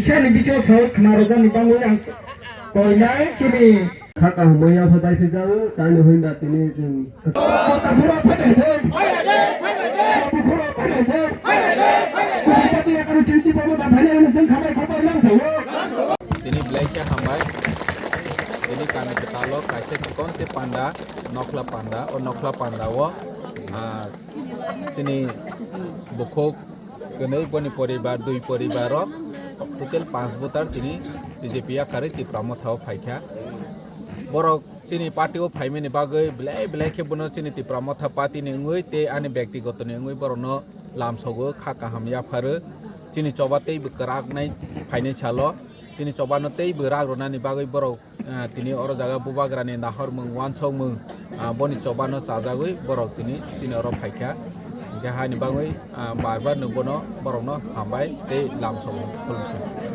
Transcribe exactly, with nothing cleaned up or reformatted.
Sani bisingo soi khna rwjakni bagwi ang koinai chini. Kha kaham ya pha bai phi jao, tani hoi ba tini chwng. Kota phura phai de. Kota phura phai de. Kota phura phai de. Tini belai khe hambai. Tini kami kwtalo kaisa chikon tei panda, nokhla panda, o nokhla panda o, ah, chini bukhuk kwnwi boni poribar, dui poribar rok total panch voter tini B J P yakarwi Tipra Motha o phaikha. Borok chini party o phaimani bagwi belai belai khe bono chini Tipra Motha party ni wngwi tei ani byaktigoto ni wngwi borokno lamsogo, kha kaham yapharwi. Chini choba tei bwkrak nai phainai salo chini choba no tei bwrak rwnani bagwi borok, ah, tini oro jaga bubagrani nahormung, uansukmung, ah, boni chobano chajagwi borok tini chini oro phaikha. Hinkhe haini bagwi, ah, bar bar no bono borokno hambai tei lamsogo khulumkha.